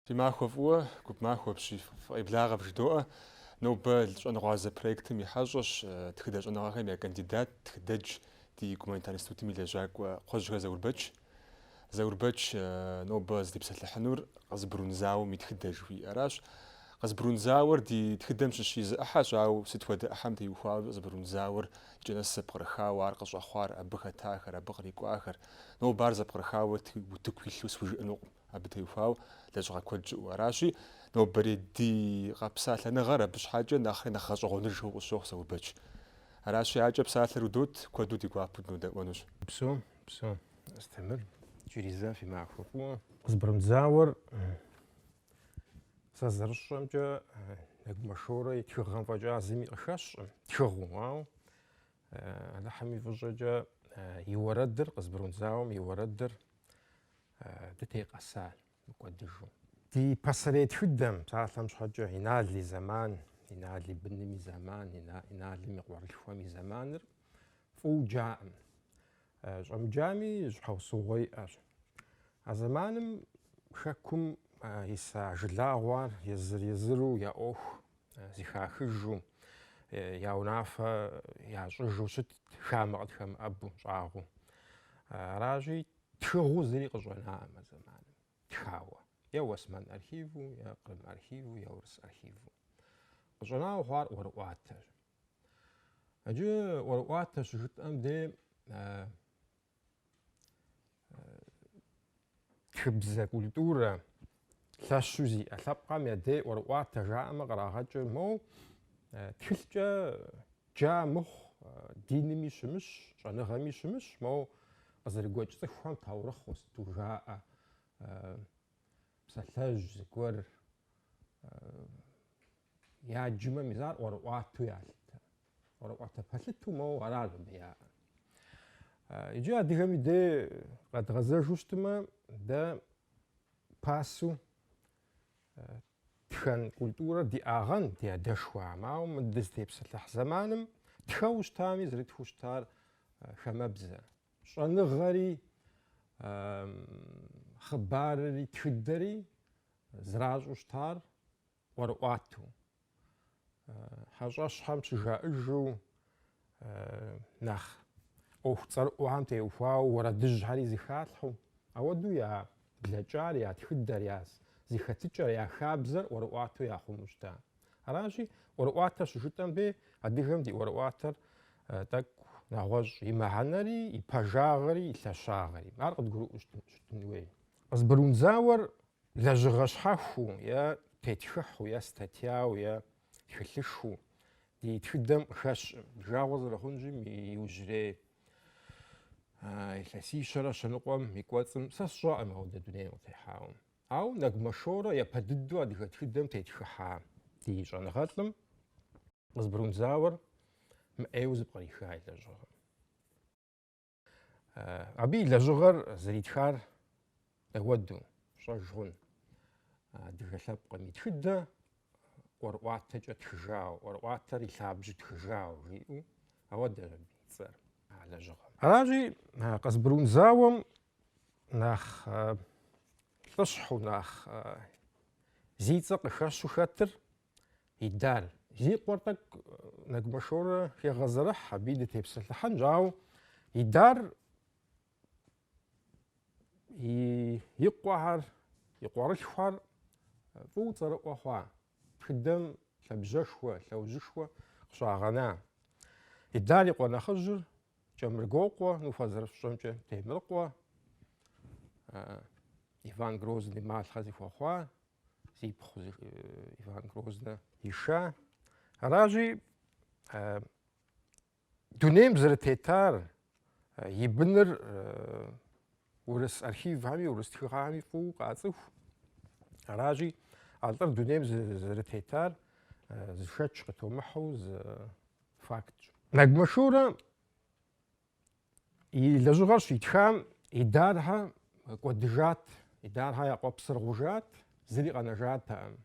Фи махуэ фӏыуэ, гуп махуэ апщий, фыкъеблагъэ вжыдоӏэ. Нобэ Щӏэнгъуазэ проектым и хьэщӏэщ тхыдэ щӏэныгъэхэм я кандидат, тхыдэдж, ди гуманитар институтым и лэжьакӏуэ Кхъуэжьхэ Заурбэч. Заурбэч нобэ зытепсэлъыхьынур Къызбрун зауэм и тхыдэ жыхуиӏэращ. Къызбрун зауэр ди тхыдэм щыщ и зы ӏыхьэщ, ауэ сыт хуэдэ ӏыхьэм теухуауэ Къызбрун зауэр икӏэ нэс зэпкърыхауэ ар къыщӏэхъуар, абы хэтахэр, абы кърикӏуахэр. Нобэ ар зэпкърыхауэ утыку илъу схужыӏэнукъым. Абы теухуауэ лэжьыгъэ куэд щыӏэу аращи, нобэрей ди къэпсалъэныгъэр абы щхьэкӏэ нэхъри нэхъ гъэщӏэгъуэныжу къысщохъу Заурбэч. Аращи, акӏэ псалъэр удот, куэду ди гуапэу дынодэӏуэнущ. Упсэу, упсэу, Астемыр, иджыри зэ фи махуэ фӏыуэ. Къызбрун зауэр сэ зэрысщӏэмкӏэ Нэгумэ Шорэ и тхыгъэм фӏэкӏа зыми къыхэщкъым, тхыгъэу, ауэ Алыхьым и фӏыщӏэкӏэ и уэрэдыр, Къызбрун зауэм и уэрэдыр дыдей къэса мыкӏуэдыжу. Ди пасэрей тхыдэм, псалъэм щхьэкӏэ, Инал и зэман, Инал и быным и зэман, Иналым и къуэрылъхуэм и зэманыр фӏыуэ джаӏым. Щӏэмыджами щхьэусыгъуэ иӏэщ. А зэманым хэкум иса жылагъуэр езыр-езыру я ӏуэху зыхахыжу, я унафэ ящӏыжу щытт, хамэ къытхэмыӏэбу, щӏагъуэу. Аращи, Тхыгъэу зыри къыщӏэнаӏым а зэманым, тхауэ. Е Уэсмэн архиву, е Кърым архиву, е Урыс архиву. Къыщӏэнауэ хъуар ӏуэрыӏуатэщ. Иджы ӏуэрыӏуатэ щыжытӏэм де тхыбзэ культурэ лъэщу зиӏэ лъэпкъхэм я дей ӏуэрыӏуатэ жаӏэмэ кърагъэкӏыр моу тхылъкӏэ Джа мыхъу, диными щымыщ, щӏэныгъэми щымыщ, моуэ къызэрыгуэкӏ цӏыхухэм таурыхъыу сыту жаӏэ, псалъэжь зыгуэр яджмэ, мис ар ӏуэрыӏуатэу ялъытэ. ӏуэрыӏуатэ пэлъыту моуэ аращ абы яӏэр. Иджы адыгэм и дей къэдгъэзэжу щытмэ, дэ пасэу Тхэн культурэр диӏагъэн ди адэшхуэхэм, ауэ мы дызытепсэлъыхь зэманым тхэу щытами зэрытхыу щытар хамэбзэ. Щӏэныгъэри, хъыбарри, тхыдэри зэращӏу щытар ӏуэрыӏуатэу. Хьэщӏэщхэм щыжаӏэжу, нэхъ ӏуэху цӏэрыӏуэхэм теухуауэ уэрэдыжьхэри зыхалъхьэу, ауэдэу я блэкӏар, я тхыдэр, я зэхэтыкӏэр, я хабзэр ӏуэрыӏуатэу яхъумэу щыта. Аращи, ӏуэрыӏуатэ щыжытӏэм дей, адыгэм ди ӏуэрыӏуатэр тӏэкӏу нэгъуэщӏ и мыхьэнэри, и пэжагъэри, и лъэщагъэри. Ар къыдгурыӏуэу щытын хуей. Къызбрун зауэр Лэжьыгъэ щхьэхуэу е тетхыхьу, е статьяу, е тхылъышхуэу ди тхыдэм къыхэщӏым. Жагъуэ зэрыхъунщи, иужьрей илъэсищэрэ щэныкъуэм и кӏуэцӏым сэ сщӏэкъым ауэдэ дунейм къытехьауэ. Ауэ Нэгумэ Шорэ япэ дыдэу адыгэ тхыдэм тетхыхьа ди щӏэныгъэлӏым Къызбрун зауэр мыӏейуэ зэпкъриха и лэжьыгъэм. Абы и лэжьыгъэр зэритхар дауэду пщӏэж хъун. Адыгэ лъэпкъым и тхыдэ ӏуэрыӏуатэкӏэ тхыжауэ, ӏуэрыӏуатэр и лъабжьэу тхыжауэ жиӏэу, ауэдэщ абы и цӏэр а лэжьыгъэм. Аращи, Къызбрун зауэм нэхъ лӏыщхьэу, нэхъ зи цӏэ къыхэщу хэтыр Идар. Зи къуэр тӏэкӏу Нэгумэ Шорэ хегъэзэрыхь, абыи дытепсэлъыхьынщ, ауэ Идар и къуэхэр, и къуэрылъхухэр фӏыуэ цӏэрыӏуэ хъуа, тхыдэм лъэбжьэшхуэ, лъэужьышхуэ къыщагъэна. Идар и къуэ нэхъыжьыр Кӏэмыргуокъуэ, ну фэ зэрыфщӏэмкӏэ, Темрыкъуэ, Иван Грозный малъхъэ зыхуэхъуа, зипхъу Иван Грозный иша. Аращи, дунейм зэрытетар, и быныр урыс архивхэми, урыс тхыгъэхэми фӏыуэ къацӏыху. Аращи, а лӏыр дунейм зэрытетар зы шэч къытомыхьэу зы фактщ. Нэгумэ Шорэ И лэжьыгъэр щитхам Идархэ кӏуэдыжат, Идархэ я къуэпсыр гъужат, зыри къэнэжатэкъым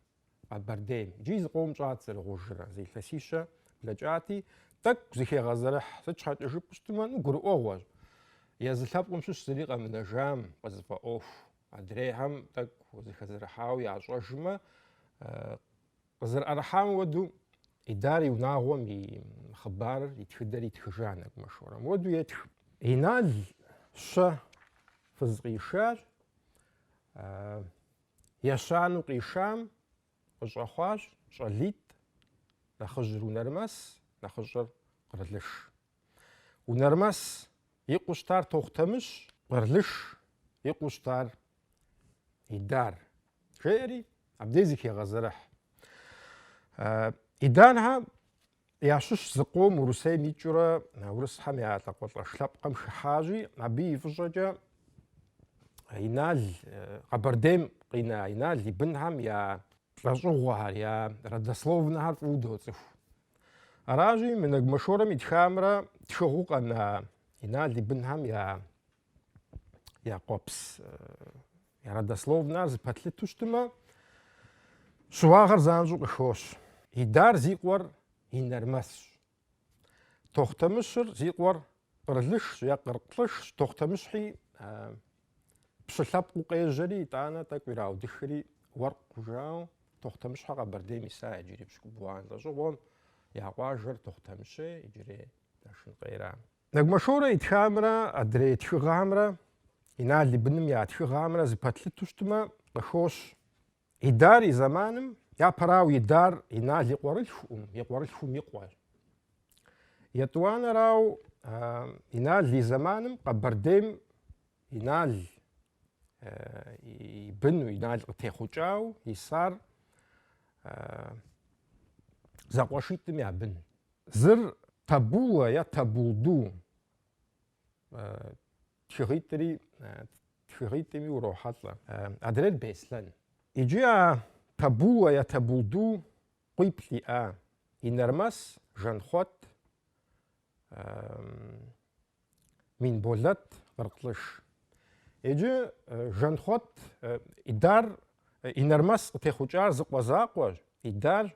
Къэбэрдейм. Иджыри зыкъом щӏат зэрыгъужрэ, зы илъэсищэ блэкӏати, тӏэкӏу зыхегъэзэрыхь. Сыт щхьэкӏэ жыпӏэу щытмэ, ну, гурыӏуэгъуэщ. Езы лъэпкъым щыщ зыри къэмынэжам къызыфӏэӏуэху. Адрейхэм тӏэкӏу зэхэзэрыхьауэ ящӏэжмэ, къызэрыӏэрыхьам хуэдэу Идар и унагъуэм и хъыбарыр, и тхыдэр итхыжа Нэгумэ Шорэ. Мыуэду етх. Инал щэ фыз къишащ, ещанэу къишам къыщӏэхъуащ щӏалитӏ, нэхъыжьыр Унэрмэс, нэхъыщӏэр Къырлыш. Унэрмэс и къуэу щытар Тохъутэмыщ, Къырлыш и къуэу щытар Идар. Жеӏэри, абдей зыхегъэзэрыхь. Идархэ ящыщ зыкъом Урысейм икӏыурэ урысхэм я лӏакъуэлӏэш лъэпкъым хыхьащи, абы и фӏыщӏэкӏэ Инал, Къэбэрдейм къина Инал и бынхэм я лӏэщӏыгъуэхэр, я родословнэхэр фӏыуэ доцӏыху. Аращи, мы Нэгумэ Шорэм итхамрэ тхыгъэу къэна Инал и бынхэм я я къуэпс, я родословнэр зэпэтлъыту щытмэ, щыуагъэр занщӏэу къыхощ. Идар зи къуэр Инэрмэсщ. Тохъутэмыщыр зи къуэр Къырлышщ е Къыркълӏышщ. Тохъутэмыщхьи пщы лъэпкъыу къежьэри, итӏанэ тӏэкӏу ираудыхри уэркъ хъужауэ, Тохъутэмыщхьэ Къэбэрдейм иса иджыри пщыкӏубгъуанэ лӏэщӏыгъуэм я къуажэр Тохъутэмыщей, иджырей Лашынкъейра. Нэгумэ Шорэ итхамрэ адрей тхыгъэхэмрэ, Инал и быным я тхыгъэхэмрэ зэпэтлъыту щытмэ, къыхощ. Идар и зэманым, япэрауэ Идар Инал и къуэрылъхукъым, и къуэрылъхум и къуэщ. Етӏуанэрауэ, Инал и зэманым Къэбэрдейм Инал и быну, Инал къытехъукӏауэ исар зэкъуэшитӏым я бын. Зыр Табула е Табулду тхыгъитӏри тхыгъитӏми урохьэлӏэ. Адрейр Беслъэн. Иджы а Табула е Табулду къуиплӏ иӏа Инэрмэс, Жанхъуэт, Минболэт, Къыркълыш. Иджы Жанхъуэт Идар Инэрмэс къытехъукӏар зы къуэ закъуэщ, Идар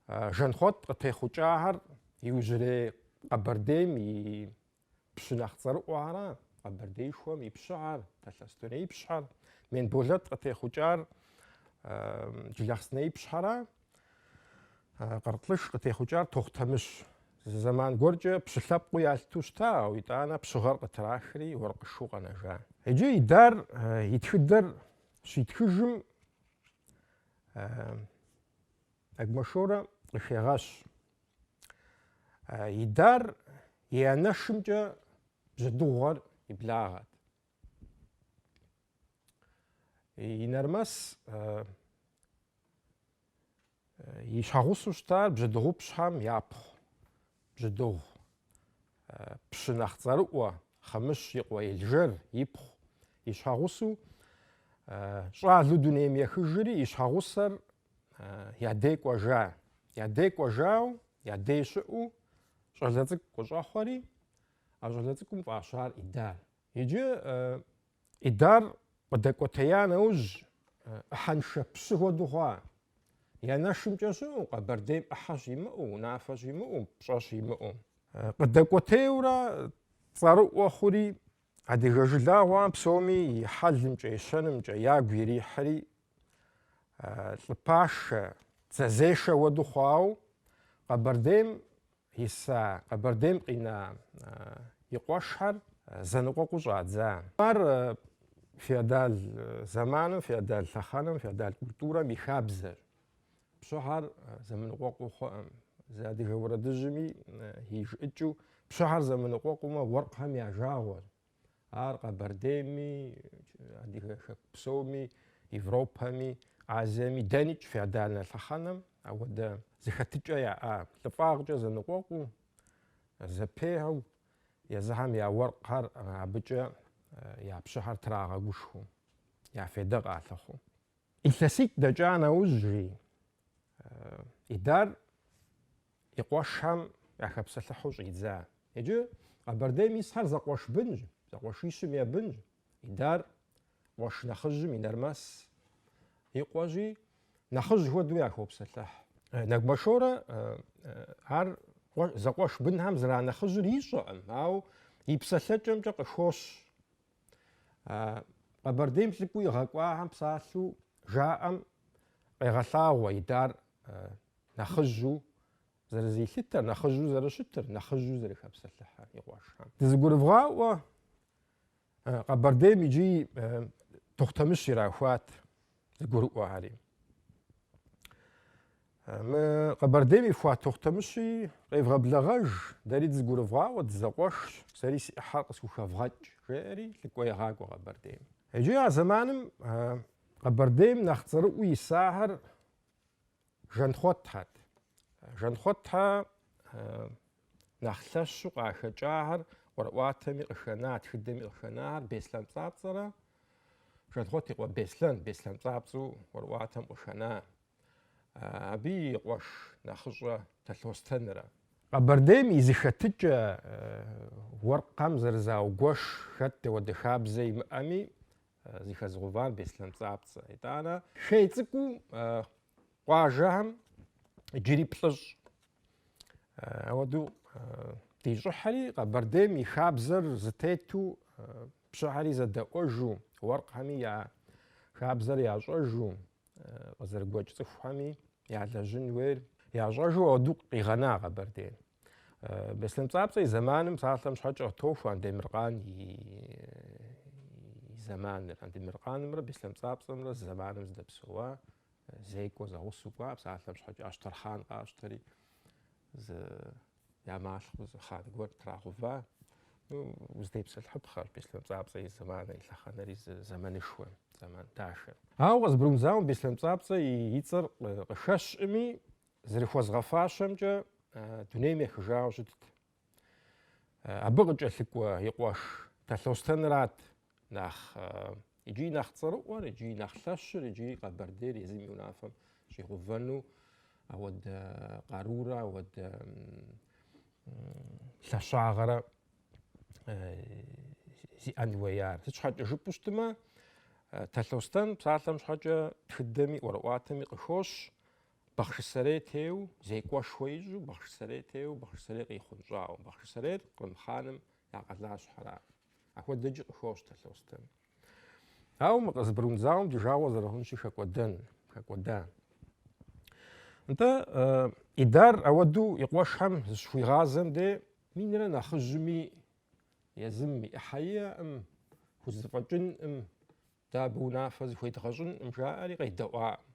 Жанхъуэт къытехъукӏахэр иужьрей Къэбэрдейм и пщы нэхъ цӏэрыӏуэхьэра, Къэбэрдеишхуэм и пщыхьэр, Талъостэнеипщхьэр, Менболэт къытехъукӏар Джылахъстэнеипщхьэра, Къыркълыш къытехъукӏар Тохъутэмыщ. Зы зэман гуэркӏэ пщы лъэпкъыу ялъыту щыта, ауэ итӏанэ пщыгъэр къытрахри уэркъышу къэнэжа. Иджы Идар и тхыдэр щитхыжым Нэгумэ Шорэ къыхегъэщ. Идар и анэшымкӏэ Бжьэдыгъухэр и благъэт. Инэрмэс И щхьэгъусэу щытар Бжьэдыгъупщхэм япхъу Бжьэдыгъу пщы нэхъ цӏэрыӏуэ Хъымыщ и къуэ Елжэр ипхъу и щхьэгъусэу щӏалэу дунейм ехыжри, и щхьэгъусэр ядей кӏуэжа. Ядей кӏуэжауэ, ядей щыӏэу щӏалэ цӏыкӏу къыщӏэхъуэри, а щӏалэ цӏыкӏум фӏащар Идар. Иджы Идар къыдэкӏуэтея нэужь, ӏыхьэншэ пщы хуэдэу хъуа. И анэшымкӏэ щыӏэу, Къэбэрдейм ӏыхьэ щимыӏэу, унафэ щимыӏэу, пщӏэ щимыӏэу. Къыдэкӏуэтейурэ цӏэрыӏуэ хъури, адыгэ жылагъуэм псоми и хьэлымкӏэ, и щэнымкӏэ ягу ирихьри, лӏы пашэ, дзэзешэ хуэдэу хъуауэ, Къэбэрдейм иса Къэбэрдейм къина и къуэшхэр зэныкъуэкъуу щӏадза. Ар феодал зэманым, феодал лъэхъэнэм, феодал культурэм и хабзэщ. Пщыхьэр зэмыныкъуэкъуу хъуӏым. Зы адыгэ уэрэдыжьми и жыӏыкӏыу пщыхьэр зэмыныкъуэкъумэ, уэркъхэм я жагъуэщ. Ар Къэбэрдейми, Адыгэ хэку псоми, Европэми, Азиеми дэныкӏ феодальнэ лъэхъэнэм ауэдэ зэхэтыкӏэ яӏа лӏыфӏагъкӏэ зэныкъуэкъуу, зэпеуэу, езыхэм я уэркъхэр абыкӏэ я пщыхьэр трагъэгушхуэу, я фейдэ къалъыхъуу. Илъэситӏ дэкӏа нэужь, жи, Идар и къуэшхэм яхэпсэлъыхьу щӏидза. Иджы Къэбэрдейм исхэр зэкъуэш бынщ, зэкъуэшищым я бынщ. Идар къуэш нэхъыжьым Инэрмэс и къуэщи, нэхъыжь хуэдэу яхопсэлъыхь. Нэгумэ Шорэ ар зэкъуэш бынхэм зэранэхъыжьыр ищӏэкъым, ауэ и псэлъэкӏэмкӏэ къыхощ. Къэбэрдейм лӏыкӏуэу игъэкӏуахэм псалъэу жаӏэм къегъэлъагъуэ Идар нэхъыжьу зэрызилъытэр, нэхъыжьу зэрыщытыр, нэхъыжьу зэрыхэпсэлъыхьэр и къуэшхэм. Дызыгурывгъаӏуэ, Къэбэрдейм иджы Тохъутэмыщ ирахуат зэгурыӏуэхэри. Мы Къэбэрдейм ихуа Тохъутэмыщи къевгъэблэгъэж, дэри дызыгурывгъаӏуэ, дызэкъуэшщ, сэри си ӏыхьэр къысхухэвгъэкӏ, жеӏэри лӏыкӏуэ егъакӏуэ Къэбэрдейм. Иджы а зэманым Къэбэрдейм нэхъ цӏэрыӏуэу исахэр Жэнхъуэтхэт. Жэнхъуэтхэ нэхъ лъэщу къахэкӏахэр ӏуэрыӏуатэми къыхэна, тхыдэми къыхэнахэр Беслъэн Пцӏапцӏэрэ Жэнхъуэт и къуэ Беслъэн, Беслъэн Пцӏапцӏэу ӏуэрыӏуатэм къыхэна. Абы и къуэш нэхъыщӏэ Талъостэнрэ. Къэбэрдейм и зэхэтыкӏэ уэркъхэм зэрызаугуэш хэт дауэдэ хабзэ имыӏэми, зэхэзыгъэувар Беслъэн Пцӏапцӏэ. Итӏанэ хей цӏыкӏуу къуажэхэм иджыри плӏыщӏ. Ауэдэу дищӏыхьри, Къэбэрдейм и хабзэр зытету, пщыхэри зэдэӏуэжу, уэркъхэми я хабзэр ящӏэжу, къызэрыгуэкӏ цӏыхухэми ялэжьын хуейр ящӏэжу ауэдэу къигъэна Къэбэрдейр. Беслъэн Пцӏапцӏэ и зэманым псалъэм щхьэкӏэ къытохуэ Андемыркъан и зэманыр. Андемыркъанымрэ Беслъэн Пцӏапцӏэмрэ зы зэманым зэдэпсэуа, зекӏуэ зэгъусэу кӏуа, псалъэм щхьэкӏэ Ащтэрхъан къащтэри зы я малъхъэу зы хъан гуэр трагъэува. Ну, узытепсэлъыхьыпхъэщ Беслъэн Пцӏапцӏэ и зэманыр, и лъэхъэнэри зы зэманышхуэ, зэман дахэ. Ауэ Къызбрун зауэм Беслъэн Пцӏапцӏэ и цӏэр къыхэщӏыми, зэрыхуэзгъэфащэмкӏэ дунейм ехыжауэ щытт. Абы къыкӏэлъыкӏуэ и къуэш Талъостэнрат нэхъ иджыри нэхъ цӏэрыӏуэр, иджыри нэхъ лъэщыр, иджыри Къэбэрдейр езым и унафэм щӏигъэувэну ауэдэ къарурэ, ауэдэ лъэщагъэрэ зиӏэн хуеяр. Сыт щхьэкӏэ жыпӏэу щытмэ, Талъостэн псалъэм щхьэкӏэ тхыдэми ӏуэрыӏуатэми къыхощ, Бахъшысэрей теу, зекӏуэшхуэ ищӏу, Бахъшысэрей теу, Бахъшысэрей къихъунщӏауэ. Бахъшысэрейр Кърым хъаным я къалащхьэра. Апхуэдэкӏи къыхощ Талъостэн. Ауэ мы Къызбрун зауэм ди жагъуэ зэрыхъунщи хэкӏуэдэн, хэкӏуэда. Нтӏэ, Идар ауэдэу и къуэшхэм зыщыхуигъазэм де минрэ нэхъыжьми езым и ӏыхьэ иӏэкъым, хузэфӏэкӏынкъым, Дэ абы унафэ зыхуедгъэщӏынкъым, жаӏэри къедэӏуакъым.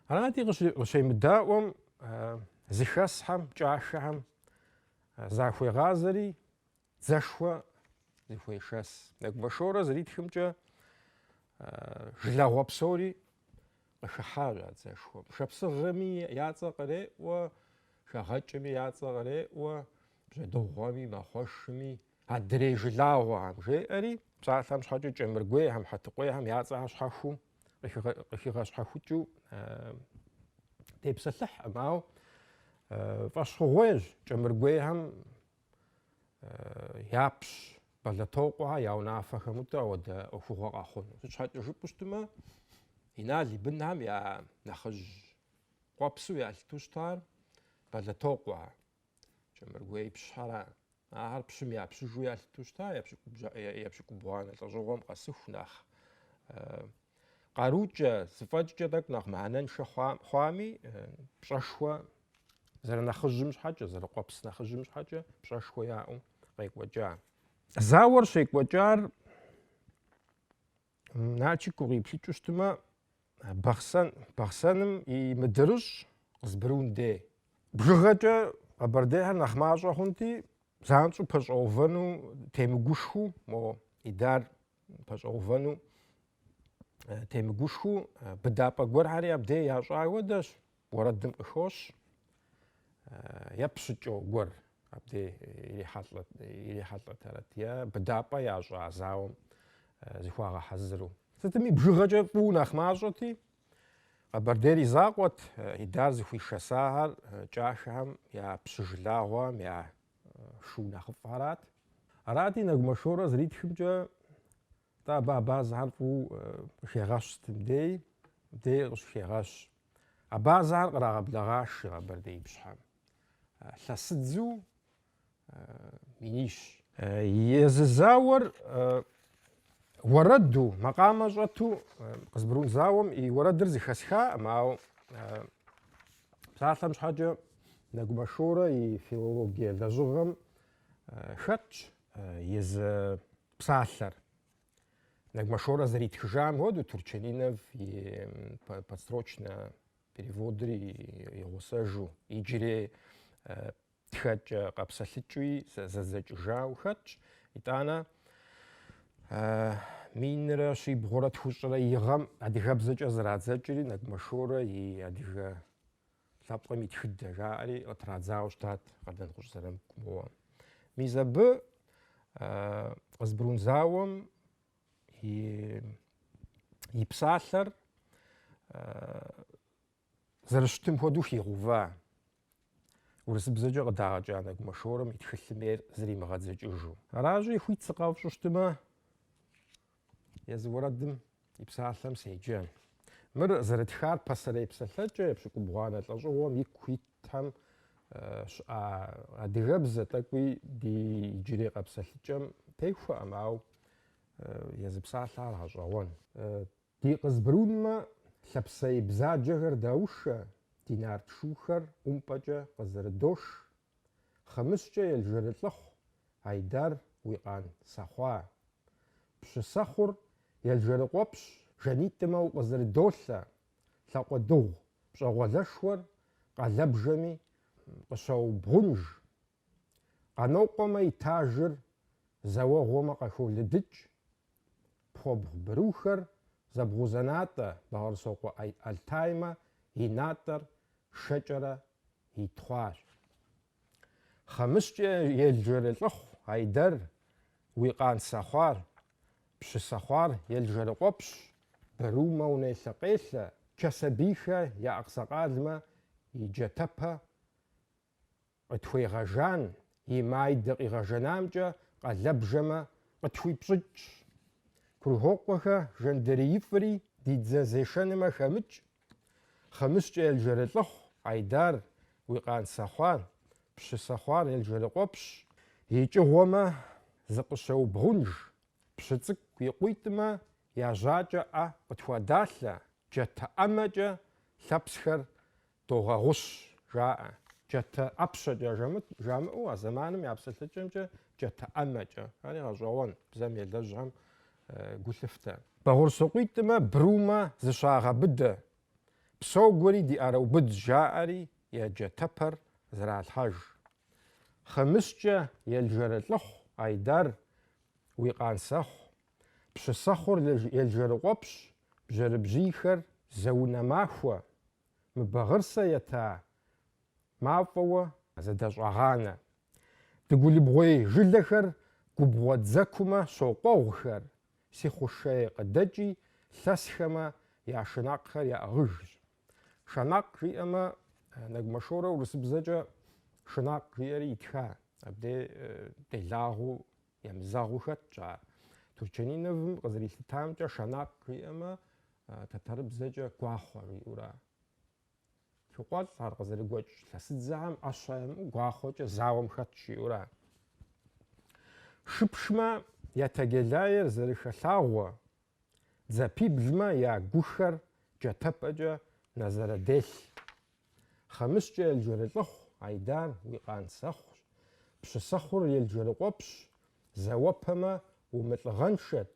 Арати, къыщемыдаӏуэм зыхэсхэм, кӏашэхэм захуегъазэри дзэшхуэ зыхуешэс. Нэгумэ Шорэ зэритхымкӏэ жылагъуэ псори къыхыхьащ а дзэшхуэм. Шапсыгъми я цӏэ къреӏуэ, хэгъэкӏми я цӏэ къреӏуэ, бжьэдыгъуэми, мэхъуэшми. Адрей жылагъуэхэм, жеӏэри, псалъэм щхьэкӏэ кӏэмыргуейхэм, хьэтыкъуейхэм я цӏэхэр щхьэхуэу къыхигъэщхьэхукӏыу тепсэлъыхькъым, ауэ фӏэщхъугъуейщ кӏэмыргуейхэм япщ Бэлэтокъуэхэ я унафэ хэмыту ауэдэ ӏуэхугъуэ къэхъуну. Сыт щхьэкӏэ жыпӏэу щытмэ, Инал и бынхэм я нэхъыжь къуэпсу ялъытэу щытар Бэлэтокъуэхэ. Кӏэмыргуей пщхьэра. Ахэр пщым я пщыжу ялъытэу щыта, епщыкӏубгъуанэ лӏэщӏыгъуэм къэсыху нэхъ къарукӏэ, зэфӏэкӏкӏэ тӏэкӏу нэхъ мыхьэнэншэ хъуами, пщӏэшхуэ зэрынэхъыжьым щхьэкӏэ, зэрыкъуэпс нэхъыжьым щхьэкӏэ пщӏэшхуэ яӏэу къекӏуэкӏа. Зауэр щекӏуэкӏар Налшык укъиплъыкӏыу щытмэ, Бахъсэн, Бахъсэным и мыдрыщӏ Къызбрун дей. Бжыгъэкӏэ къэбэрдейхэр нэхъ мащӏэ хъунти, занщӏэу пэщӏэувэну темыгушхуу, мо Идар пэщӏэувэну темыгушхуу, быдапӏэ гуэрхэри абдей ящӏа хуэдэщ, уэрэдым къыхощ, е пщыкӏэу гуэр абдей ирихьэлӏэтэрэт, е быдапӏэ ящӏа зауэм зыхуагъэхьэзыру. Сытми, бжыгъэкӏэ фӏыуэ нэхъ мащӏэти, Къэбэрдейр и закъуэт, Идар зыхуишэсахэр кӏашэхэм я пщы жылагъуэм я шу нэхъыфӏхэрат. Арати, Нэгумэ Шорэ зэритхымкӏэ, тӏэ абы абазэхэр фӏыуэ къыхегъэщ сытым дей, дей къыщыхегъэщ. Абазэхэр кърагъэблэгъаш къэбэрдеипщхьэм. Лъэсыдзэу минищ. Езы зауэр. Уэрэду, макъамэ щӏэту Къызбрун зауэм и уэрэдыр зэхэсхакъым, ауэ псалъэм щхьэкӏэ Нэгумэ Шорэ и филологие лэжьыгъэм хэтщ езы псалъэр. Нэгумэ Шорэ зэритхыжам хуэдэу Турчанинов и подстрочнэ переводыр и гъусэжу иджырей тхэкӏэ къэпсэлъыкӏэуи зэдзэкӏыжауэ хэтщ. Итӏанэ минрэ щибгъурэ тхущӏрэ и гъэм адыгэбзэкӏэ зэрадзэкӏри Нэгумэ Шорэ и адыгэ лъэпкъым и тхыдэ жаӏэри къытрадзауэ щытат Къардэнгъущӏ Зырамыку моуэ. Мис абы Къызбрун зауэм и, и псалъэр зэрыщытым хуэдэу хигъэува. Урысыбзэкӏэ къыдагъэкӏа Нэгумэ Шорэм и тхылъым ейр зримыгъэдзэкӏыжу. Аращи, хуит сыкъэфщӏу щытмэ, езы уэрэдым и псалъэм седжэн. Мыр зэрытхар пасэрей псэлъэкӏэ епщыкӏубгъуанэ лӏэщӏыгъуэм ику итхэм щыӏа адыгэбзэ тӏэкӏуи ди иджырей къэпсэлъыкӏэм техуэкъым, ауэ езы псалъэр гъэщӏэгъуэн. Ди Къызбрунмэ лъапсей бзаджэхэр даушэ, ди нарт шухэр ӏумпӏэкӏэ къызэрыдош. Хъымыщкӏэ Елжэрылӏыхъу, Айдар уи къан сэхъуа. Пщы сэхъур Елжэрыкъуэпщ, жанитӏымэ укъызэрыдолъэ, Лъакъуэдыгъу пщӏэгъуалэшхуэр къалэбжэми къыщоубгъунж. Къанокъуэмэ и тажыр зауэгъуэмэ къахолыдыкӏ, пхъуэбгъу брухэр зэбгъузэнатӏэ Бэгъэрсокъуэ Алтаймэ и натӏэр шэкӏэрэ итхъуащ. Хъымыщкӏэ Елжэрылӏыхъу Айдэр уи къан сэхъуар, пщы сэхъуар Елжэрыкъуэпщ, Брумэ унелъэ-къелъэ, Чэсэбийхэ я акъсакъалмэ и джатэпэ Къытхуегъэжан, и майдэ къигъэжэнамкӏэ къалэбжэмэ къытхуипщӏыкӏщ. Кургъуокъуэхэ жэндэриифӏри ди дзэ зешэнымэ хэмыкӏ. Хъымыщкӏэ Елжэрылӏыхъу, Айдар уи къан сэхъуар, пщы сэхъуар Елжэрыкъуэпщ, икӏыгъуэмэ зыкъыщеубгъунж, пщы цӏыкӏу и къуитӏмэ я жьакӏэ ӏэ къытхуадалъэ, джатэ ӏэмэкӏэ лъэпсхэр Догъэгъущ, жаӏэ. Джатэ ӏэпщэкӏэ жамыӏэу а зэманым я псэлъэкӏэмкӏэ джатэ ӏэмэкӏэ. Ари гъэщӏэгъуэн, бзэм елэжьхэм гу лъыфтэ. Бэгъурсокъуитӏымэ Брумэ зыщагъэбыдэ, псогуэри ди ӏэрэубыдщ, жаӏэри я джатэпэр зэралъхьэж. Хъымыщкӏэ Елжэрылӏыхъу Айдар уи къан сэхъу, пщы сэхъур Елжэрыкъуэпщ, бжьэрыбжьийхэр зэунэ махуэ, Мы Бэгъырсэ ета мафӏэуэ зэдэщӏагъанэ. Дыгулыбгъуей жылэхэр губгъуэ дзэкумэ щокъуэгъухэр, Сихъушей къыдэкӏи лъэсхэмэ я шынакъхэр яӏыгъыжщ. Шанакъ жиӏэмэ, Нэгумэ Шорэ урысыбзэкӏэ шынакъ жиӏэри итха, абдей делагъэу емызэгъыу хэтщ ар. Турчаниновым къызэрилъытамкӏэ, шанакъ жиӏэмэ, Тэтэрыбзэкӏэ гуахъуэ жиӏэура. Лъхукъуэлӏхэр къызэрыгуэкӏ лъэсыдзэхэм ӏэщэ ямыӏэу гуахъуэкӏэ зауэм хэтщ жиӏэура. Шыпшмэ я Тегелаер зэрыхэлъагъуэ, дзапиблмэ я гухэр джатэпэкӏэ нэзэрэделъ. Хъымыщкӏэ Елжэрылӏыхъу, Айдар уи къан сэхъущ, пщы сэхъур Елжэрыкъуэпщ, зауэпэмэ умылӏыгъэншэт,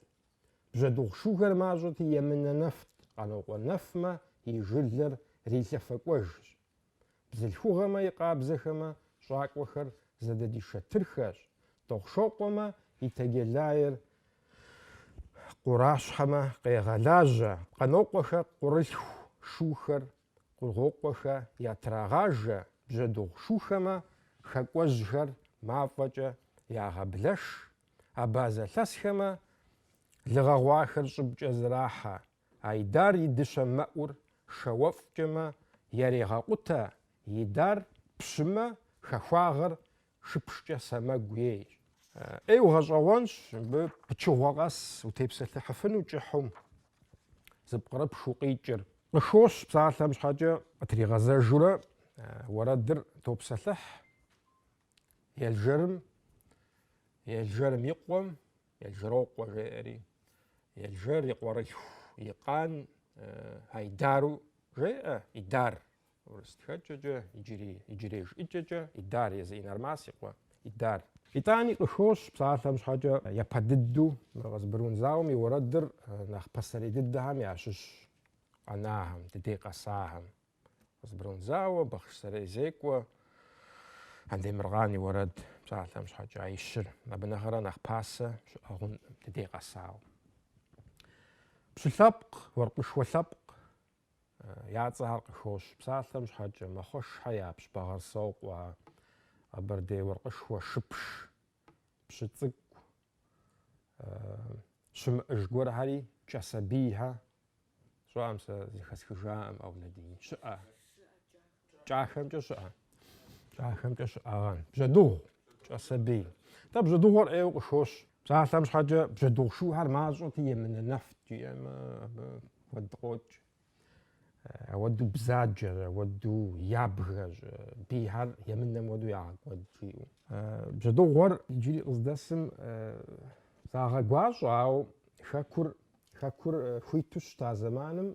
Бжьэдыгъу шухэр мащӏэти емынэ нэфт, Къанокъуэ нэфмэ и жылэр рилъэфэкӏуэжщ. Бзылъхугъэмэ и къабзэхэмэ щӏакӏуэхэр зэдэдишэтырхэщ, Дохъушокъуэмэ и Тегелаер къуращхьэмэ къегъэлажьэ, Къанокъуэхэ къурылъху шухэр Кургъуокъуэхэ ятрагъажэ, Бжьэдыгъу шухэмэ хакӏуэжьхэр мафӏэкӏэ ягъэблэш, Абазэ лъэсхэмэ лы гъэгъуахэр щӏыбкӏэ зэрахьэ, Айдар и дыщэ мэӏур шауэфӏкӏэмэ ярегъэкъутэ, Идар пщымэ хахуагъэр шыпшкӏэ сэмэгу ейщ. ӏейуэ гъэщӏэгъуэнщ, мыбы пычыгъуэ къэс утепсэлъыхьыфыну кӏыхьу зыпкърыпшу къикӏыр. Къыхощ псалъэм щхьэкӏэ къытригъэзэжурэ уэрэдыр топсэлъыхь. Елжэрым, Елжэрым и къуэм, Елжэрокъуэ жеӏэри. Елжэр и къуэрылъху и къан Айдару жеӏэ, Идар. Урыс тхэкӏэкӏэ, иджыри, иджырей жыӏэкӏэкӏэ, Идар, езы Инармас и къуэ Идар. Итӏани къыхощ, псалъэм щхьэкӏэ, япэ дыдэу мы Къызбрун зауэм и уэрэдыр нэхъ пасэрей дыдэхэм ящыщ къэнахэм, дыдей къэсахэм. Къызбрун зауэ, Бахъшысэрей зекӏуэ, Андемыркъан и уэрэд, псалъэм щхьэкӏэ, а ищыр абы нэхърэ нэхъ пасэ щыӏэ хъункъым, дыдей къэсауэ. Пщы лъэпкъ, уэркъышхуэ лъэпкъ я цӏэхэр къыхощ, псалъэм щхьэкӏэ, Мэхъуэшхэ япщ Бэгъэрсокъуэ, Къэбэрдей уэркъышхуэ Шыпш, Пщы цӏыкӏу, щымыӏэж гуэрхэри, Кӏэсэбийхэ, Сщӏэӏым сэ зэхэсхыжаӏым Аулэдин. Щыӏэ. Кӏахэмкӏэ щыӏэ. Кӏахэмкӏэ щыӏэгъэн. Бжьэдыгъу, Кӏэсэбий. Тӏэ бжьэдыгъуэр ӏейуэ къыхощ. Псалъэм щхьэкӏэ бжьэдыгъу шухэр мащӏэти емынэ нэфт жиӏэмэ, абы куэд къокӏ. Ауэду бзаджэщ, ауэду ябгэщ, бийхэр емынэм хуэдэу ягъэкӏуэд жиӏэу. Бжьэдыгъуэр иджыри къыздэсым загъэгуащӏэ, ауэ хэкур Хэкур хуиту щыта зэманым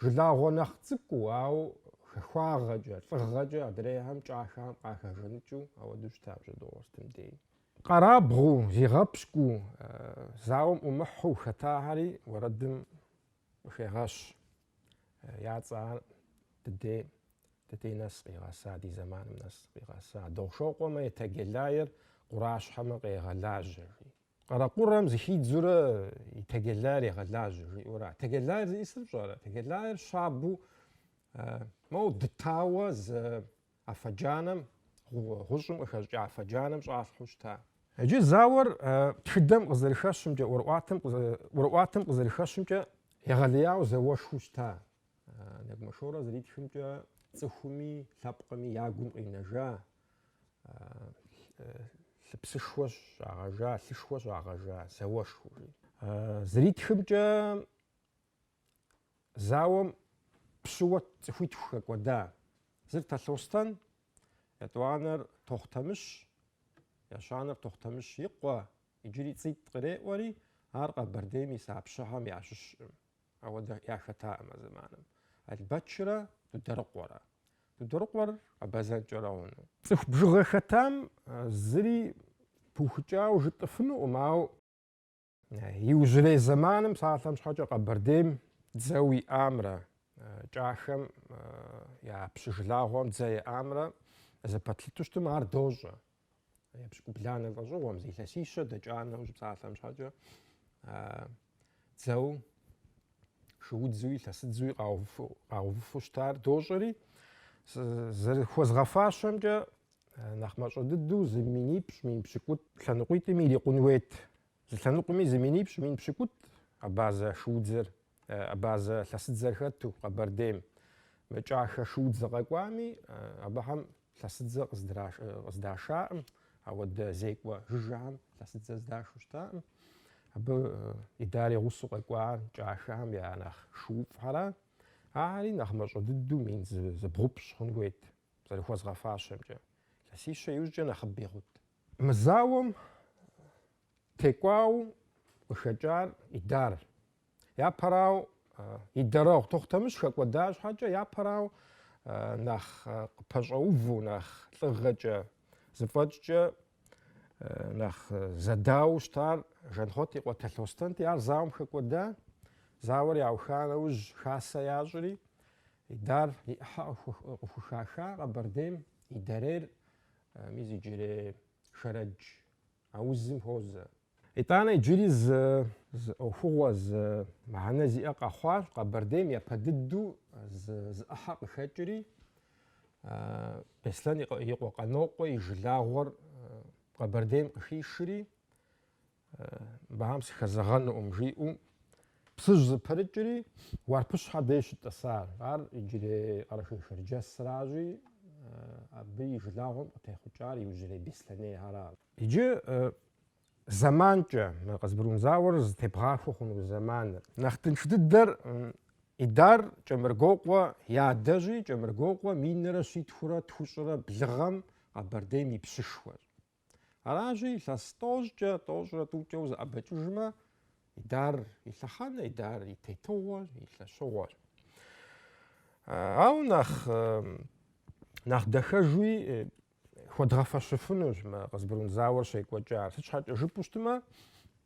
жылагъуэ нэхъ цӏыкӏуу, ауэ хэхуагъэкӏэ, лӏыгъэкӏэ адрейхэм кӏахэхэм къахэжаныкӏыу ауэдэу щыта бжьэдыгъуэр сытым дей. Къэрабгъэу, зигъэпщкӏуу, зауэм ӏумыхьэу хэтахэри уэрэдым къыхегъэщ. Я цӏэр дыдей, дыдей нэс къигъэса, ди зэманым нэс къигъэса. Дохъушокъуэмэ и Тэгелайр къуращхьэмэ къегъэлажьэ, жи. Къэрэкъурэм зыхидзурэ и Тэгелайр егъэлажьэ, жиӏэура. Тэгелайр зиӏысыр пщӏэрэ? Тэгелайр щабэу моуэ дытауэ зы афэ джанэм, гъущӏым къыхэщӏыкӏа афэ джанэм щӏалъхьэу щыта. Иджы зауэр тхыдэм къызэрыхэщымкӏэ, ӏуэрыӏуатэм къызэрыхэщымкӏэ егъэлеяуэ зауэшхуэу щыта. Нэгумэ Шорэ зэритхымкӏэ цӏыхуми лъэпкъми я гум къинэжа лъыпсышхуэ щагъэжа, лъышхуэ щагъэжа зауэшхуэу жи. Зэритхымкӏэ зауэм пщыуэ цӏыхуитху хэкӏуэда. Зыр Талъостэн, етӏуанэр Тохъутэмыщ, ещанэр Тохъутэмыщ и къуэ, иджыри цӏитӏ къреӏуэри, ар Къэбэрдейм иса пщыхэм ящыщкъым. Ауэдэ яхэтаӏым а зэманым. Албэчрэ Дударыкъуэрэ. Дударыкъуэр абазэнкӏэрэ хъуну. Цӏыху бжыгъэ хэтам зыри пыухыкӏауэ жытӏыфынукъым, ауэ иужьрей зэманым, псалъэм щхьэкӏэ, Къэбэрдейм дзэу иӏамрэ, кӏахэм я пщы жылагъуэм дзэ иӏамрэ зэпэтлъыту щытмэ, ар дощӏэ. Епщыкӏубланэ лӏэщӏыгъуэм, зы илъэсищэ дэкӏа нэужь, псалъэм щхьэкӏэ, дзэу, шуудзэуи лъэсыдзэуи къагъэувыфу щытар дощӏэри, зэрыхуэзгъэфащэмкӏэ, нэхъ мащӏэ дыдэу зы минипщӏ, мин пщыкӏутӏ лъэныкъуитӏми ирикъун хуейт. Зы лъэныкъуэми зы минипщӏ, мин пщыкӏутӏ абазэ шуудзэр, абазэ лъэсыдзэр хэту Къэбэрдейм. Мы кӏахэ шуудзэ къэкӏуами, абыхэм лъэсыдзэ къыздашаӏым, ауэдэ зекӏуэ жыжьэхэм лъэсыдзэ здашу щытаӏым. Абы Идар и гъусэу къэкӏуар кӏахэхэм я нэхъ шууфӏхэра. Ахэри нэхъ мащӏэ дыдэу мин зыбгъупщӏ хъун хуейт, зэрыхуэзгъэфащэмкӏэ. Илъэсищэ иужькӏэ нэхъыби хъут. Мы зауэм текӏуауэ къыхэкӏар Идар. Япэрауэ, и дэрэгъу Тохъутэмыщ хэкӏуэда щхьэкӏэ, япэрауэ, нэхъ къыпэщӏэувэу, нэхъ лӏыгъэкӏэ, зэфӏэкӏкӏэ нэхъ зэдауэу щытар Жанхъуэт и къуэ Талъостэнти, ар зауэм хэкӏуэда. Зауэр яуха нэужь хасэ ящӏри, Идар и ӏыхьэ къыхухаха Къэбэрдейм Идарейр Мис иджырей Шэрэдж аузым хуозэ. Итӏанэ иджыри зы зы ӏуэхугъуэ, зы мыхьэнэ зиӏэ къэхъуащ. Къэбэрдейм япэ дыдэу зы зы ӏыхьэ къыхэкӏри, Беслъэн и къуэ Къанокъуэ и жылагъуэр Къэбэрдейм къыхишри, Мыбыхэм сыхэзэгъэнукъым жиӏэу Псыжь зэпрыкӏри Уарпыщхьэ деж щытӏысар. Ар иджырей Къэрэшей-Шэрджэсращи, абы и жылагъуэм къытехъукӏар иужьрей беслъэнейхэращ. Иджы зэманкӏэ мы Къызбрун зауэр зытебгъахуэ хъуну зэманыр. Нэхъ тынш дыдэр Идар Кӏэмыргуокъуэ и адэжьи, Кӏэмыргуокъуэ минрэ щитхурэ тхущӏрэ блы гъэм Къэбэрдейм и пщышхуэщ. Аращи, илъэс тӏощӏкӏэ, тӏощӏрэ тӏукӏэ узэӏэбэкӏыжмэ, Идар и лъэхъэнэ, Идар и тетыгъуэ, и лъэщыгъуэщ. Ауэ нэхъ нэхъ дахэжуи хуэдгъэфэщыфынущ мы Къызбрун зауэр щекӏуэкӏар. Сыт щхьэкӏэ жыпӏэу щытмэ,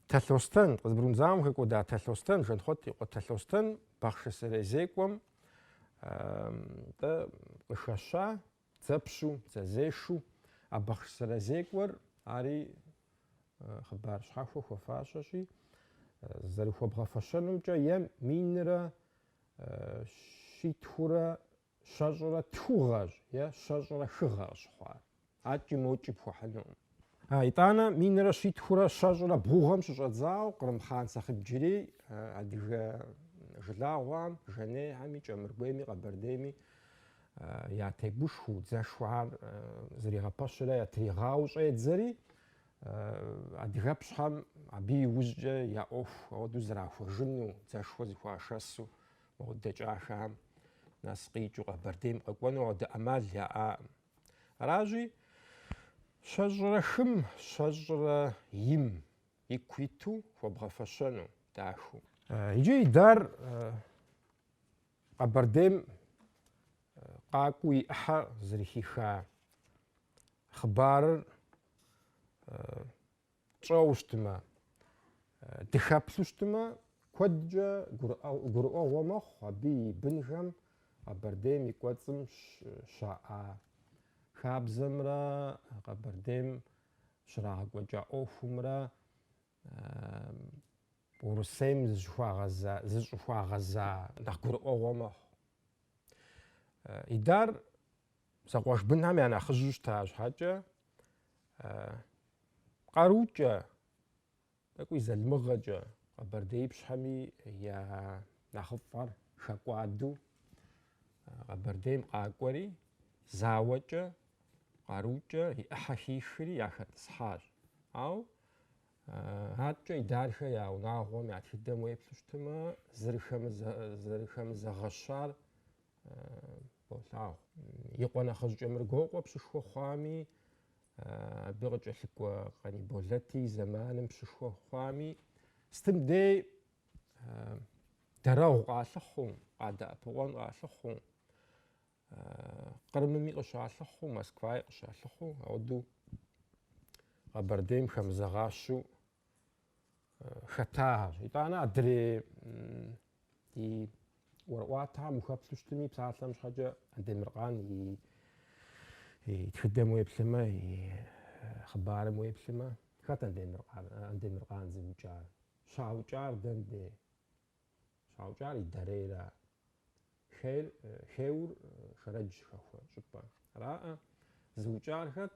Тэлъостэн, Къызбрун зауэм хэкӏуэда Тэлъостэн, Жанхъуэт и къуэ Тэлъостэн Бахъшысэрей зекӏуэм тӏэ къыхэща дзэпщу, дзэзешу а Бахъшысэрей зекӏуэр ари хъыбар щхьэхуэ хуэфащэщи, зэрыхуэбгъэфэщэнумкӏэ е минрэ щитхурэ щэщӏрэ тхугъэщ е щэщӏрэ хыгъэ къыщыхъуар. Аткӏи мокӏи пхуэхьынукъым. А, итӏанэ минрэ щитхурэ щэщӏрэ бгъугъэм щыщӏэдзауэ Кърым хъан Сэхъибджэрий адыгэ жылагъуэм, Жанейхэми, Кӏэмыргуейми, Къэбэрдейми ятегушхуэу, дзэшхуэхэр зэригъэпэщрэ ятригъауэу щӏедзэри, адыгэпщхэм абы и ужькӏэ я ӏуэху ауэдэу зэрахуэжыну, дзэшхуэ зэхуашэсу модэ Кӏахэм нэс къикӏыу Къэбэрдейм къэкӏуэну ауэдэ ӏэмал яӏакъым. Аращи, щэщӏрэ хым, щэщӏрэ им ику иту хуэбгъэфэщэну дахэу. Иджы Идар Къэбэрдейм къакӏуэу и ӏыхьэ зэрыхиха хъыбарыр тщӏэуэ щытмэ, дыхэплъу щытмэ, куэдкӏэ гурыӏуэгъуэ мэхъу абы и бынхэм Къэбэрдейм и кӏуэцӏым щаӏа хабзэмрэ Къэбэрдейм щрагъэкӏуэкӏа ӏуэхумрэ Урысейм зыщӏыхуагъэза нэхъ гурыӏуэгъуэ мэхъу. Идар зэкъуэш бынхэм я нэхъыжьу щыта щхьэкӏэ, къарукӏэ, тӏэкӏуи залмыгъэкӏэ къэбэрдеипщхэми я нэхъыфӏхэр хэкӏуадэу Къэбэрдейм къакӏуэри, зауэкӏэ, къарукӏэ и ӏыхьэ хихри яхэтӏысхьащ. Ауэ Аткӏэ Идархэ я унагъуэм я тхыдэм уеплъу щытмэ, зэрыхэмызэгъэщар болъагъу. И къуэ нэхъыжь Кӏэмыргуокъуэ пщышхуэ хъуами, абы къыкӏэлъыкӏуэ Къаниболэти и зэманым пщышхуэ хъуами, сытым дей дэрэгъу къалъыхъуу, къадэӏэпыкъуэн къалъыхъуу, Кърымыми къыщалъыхъуу, Москваи къыщалъыхъуу, ауэдэу Къэбэрдейм хэмызэгъащэу хэтахэщ. Итӏанэ адрей ди ӏуэрыӏуатэхэм ухэплъу щытми, псалъэм щхьэкӏэ Андемыркъан и тхыдэм уеплъымэ, и хъыбарым уеплъымэ, хэт Андемыркъан зыукӏар? Щаукӏар дэн дей? Щаукӏар Идарейра. Хейр, Хейур Шэрэдж хэхуэ щӏыпӏэ. Араӏэ, зыукӏар хэт?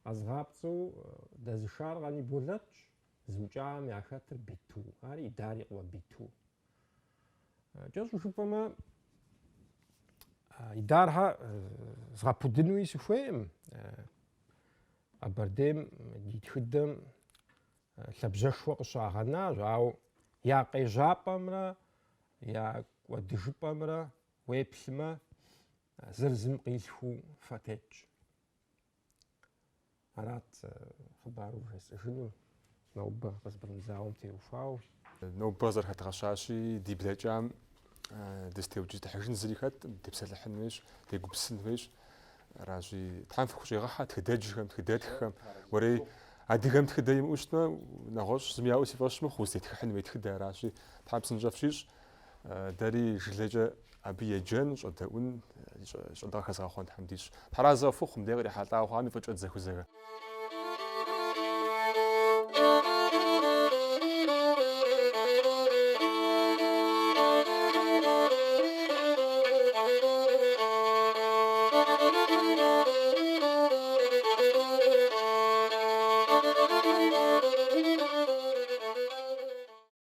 Къэзыгъапцӏэу дэзышар Къаниболэтщ, зыукӏахэм яхэтыр Биту, ар Идар и къуэ Биту. Кӏэщӏу жыпӏэмэ, Идархэ згъэпудынуи сыхуейкъым. Къэбэрдейм ди тхыдэм лъабжьэшхуэ къыщагъэнащ, ауэ я къежьапӏэмрэ я кӏуэдыжыпӏэмрэ уеплъмэ, зыр зым къилъхуу фэ тетщ. Арат хъыбару вжесӏэжынур нобэ Къызбрун зауэм теухуауэ. Нобэ зэрыхэдгъэщащи, ди блэкӏам дызытеукӏытыхьыжын зыри хэткъым, тепсэлъыхьын хуейщ, дегупсысын хуейщ. Аращи, Тхьэм фыхущӏигъэхьэ тхыдэджхэм, тхыдэтххэм. Уэрей, адыгэм тхыдэ имыӏэу щытмэ, нэгъуэщӏ зыми яӏэу си фӏэщ мыхъу, узытетхыхьын хуей тхыдэ аращи, Тхьэм псынщӏэ фщищӏ. Дэри жылэкӏэ абы еджэн, щӏэдэӏун, щӏэныгъэ хэзгъэхъуэн Тхьэм дищӏ. Тхьэразэ фыхъу, мыбдеж кърихьэлӏауэ хъуами фӏыкӏэ дызэхузэхэ.